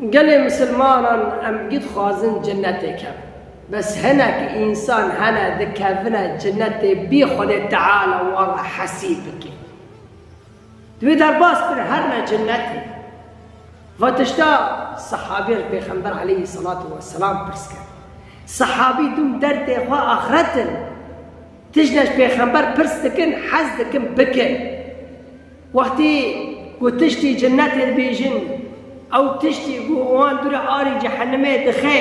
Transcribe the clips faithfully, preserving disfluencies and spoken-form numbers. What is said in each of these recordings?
Gelê misilmanan em gî dixwazin cennetê kevin. Bes hinek însan hene dikevine cennetê bî Xwedê Teala wan re hesîb bike. Divê derbas bin herine cennetê. Va tişta sehabî li Pêxember aleyhî selatu weselam pirs kir. Sehabî dûm derdê xwe axret in. Tişt ji pêxember pirs dikin, hez dikin bikin. Wextî ku tiştî cinnetê dibêjin, ew tiştî ku wan dûre arî cehennemê dixe,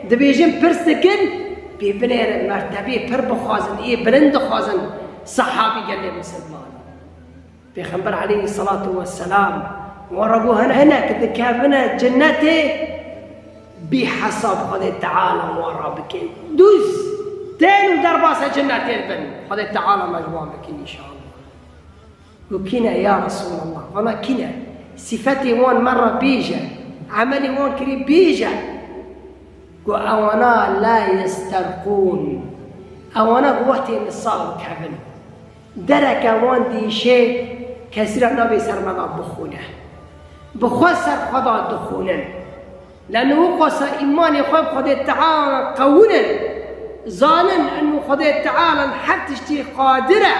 dibêjin pirs dikin, pê binêrin mertebê pir bixwazin, ê bilind dixwazin, sehabî gelê misilman. Pêxember aleyhî selatu weselam wan re got, hin-, hinek dikevine cinnetê, bî hesab Xwedê Teala wan re bike. Dûz tên û derbasa cinnetê dibin. Xwedê Teala me ji wan bike înşallah. Got, kî ne ya Resûlallah? Vana kî ne? Sîfetê wan me re bêje. Emelê wan kirî bêje. Got, ewana la yesterqûn. Ewana got wextê nisa dikevin. Dereke wan dîşê kesî re nabê ser me de bixûne. Bi xwe ser xwe de dixûnin. Leno wisa îmanê xwe bi Xwedê Teala qewin in. Zanin eno Xwedê Teala her tiştî qadir e.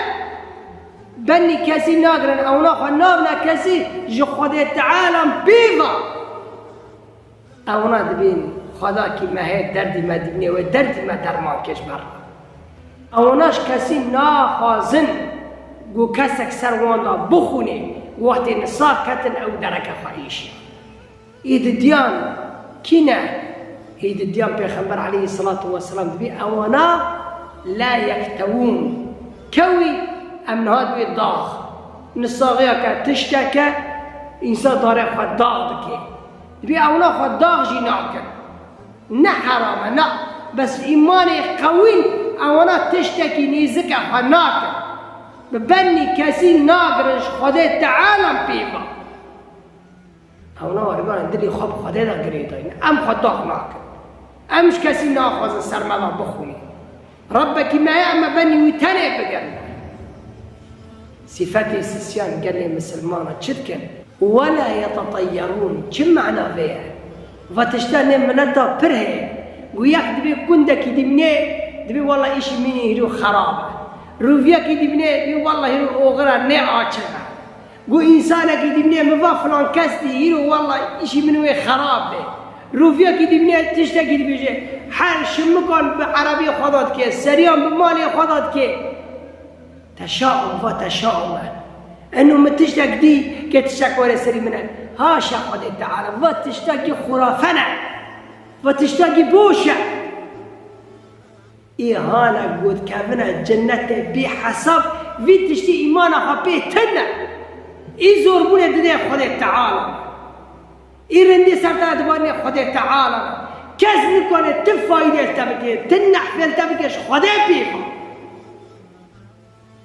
Benî kesî nagirin, ewna xwe navne kesî ji Xwedê Teala pê ve. Ewna dibên Xwedakî me heye derdî me dibîne wê derdî me derman kir ji me re. Ewna ji kesî naxwazin ku kesek ser wan de bixûne, wextê nisa ketin ew dereke xwe êşiya. Ê didiyan kî ne? Ê didiyan Pêxember aleyhî selatu weselam dibê ewana la yektewûn. Kewî em niha dibê dax. Nisaxiyeke tişteke însan darê xwe dax dike. Dibê ewna xwe dax jî nakin. Ne heram e, na. Bes îmanê qewîn ewana tiştekî nêzike xwe nakin. Bi benî kesî nagirin ji Xwedê Teala pê ve. Ewna weribana dilê xwe bi Xwedê de girêdayî. Em xwe dax nakin. Em ji kesî naxwazin ser me ve bixwînin. Rebbekî me ye, em ê benî wî tenê bigerine. Sîfetê sisiyan gelê misilmana çi dikin? Wela yeteteyyerûn, çi mana vê ye? Va tişta nê mileta pir heye. Ku yek dibê kundekî dibînê, dibê wela îşî min hîro xerab e. Rûviyekî dibînê, dibê wela hîro oxir e, nê açiq e. Got, însanekî dibînê min va filan kes dî, hîro wela îşî min wê xerab bê. Rûviyekî dibînê tiştekî dibêje, her şimikan bi erebiyê xwe de dike, seriyan bi malê xwe de dike. Teşaum va teşaum e. Eno min tiştek dî ke tiştek were serî min e. Haşa Xwedê Teala, va tiştekî xurafe ne. Va tiştekî boş e. Ê hane got kevine cennetê bê hesab, vî tiştî îmana xwe pê tune. Ê zorbûnê didê Xwedê Teala. Ê rindî ser te dibarîne Xwedê Teala. Kes nikane ti fayde li te bike, ti nehfê li te bike ji Xwedê pê ve.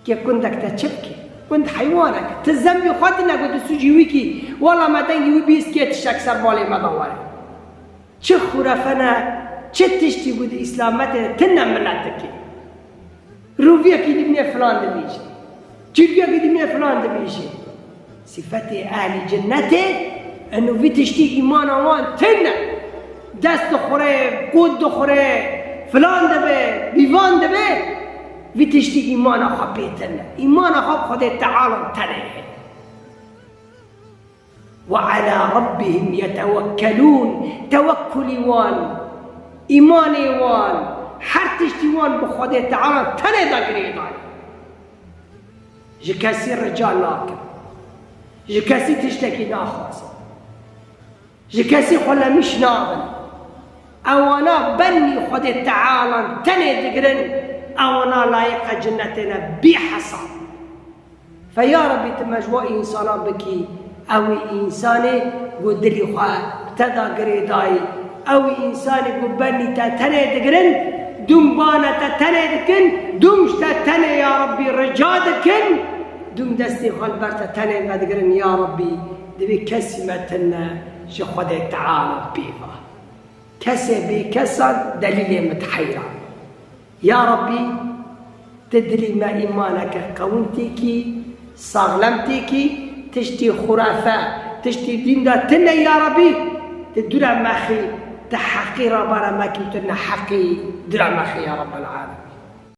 Kê kundek te çi bike? Kund heywanek. Ti zembî xwe tune got tu sûcî wî kî. Wela me dengî wî bîst kê tiştek ser balê me de were. Çi xurefene, çi tiştî bû di îslametê de tune miletikê. Rûviyekî dibîne filan dibêje. Çirkiyekî dibîne filan dibêje. Sîfetê ehlî cinnetê, eno vî tiştî îmana wan tune. Dest dixure, qût dixure, filan dibe, bîvan dibe. Vî tiştî îmana xwe pê tune. Îmana xwe bi Xwedê Teala tenê heye. Ve ala rabbihim yetewekkelûn. Tewekkulî wan, îmanê wan, her tiştî wan bi Xwedê Teala tenê de girêdayî. Ji kesî rica nakin. Ji kesî tiştekî naxwazin. Ji kesî xwe lemîş nabin. Ewana benî Xwedê Teala tenê digirin, ewana layiqa cinnetê ne bî hesab. Fe ya Rebî, tu me ji wan însanan bikî, ew ê însanê ku dilî xwe bi te de girêdayî, ew ê însanê ku benî te tenê digirin, dûm bana te tenê dikin, dûm ji te tenê ya Rebî rica dikin, dûm destê xwe li ber te tenê vedigirin, ya Rebî, divê kesî me tune ji Xwedê Teala pê ve. Kesê bê kesan delîlê min diheyran. Ya Rabbî, ti dilî me îmaneke qewin têkî, saxlem têkî, tiştî xurafe, tiştî dîn de tune ya Rabbî, Te dûra me xî, te heqî rabara me kî, tu neheqî dûra me xî ya Rabbel Alemin.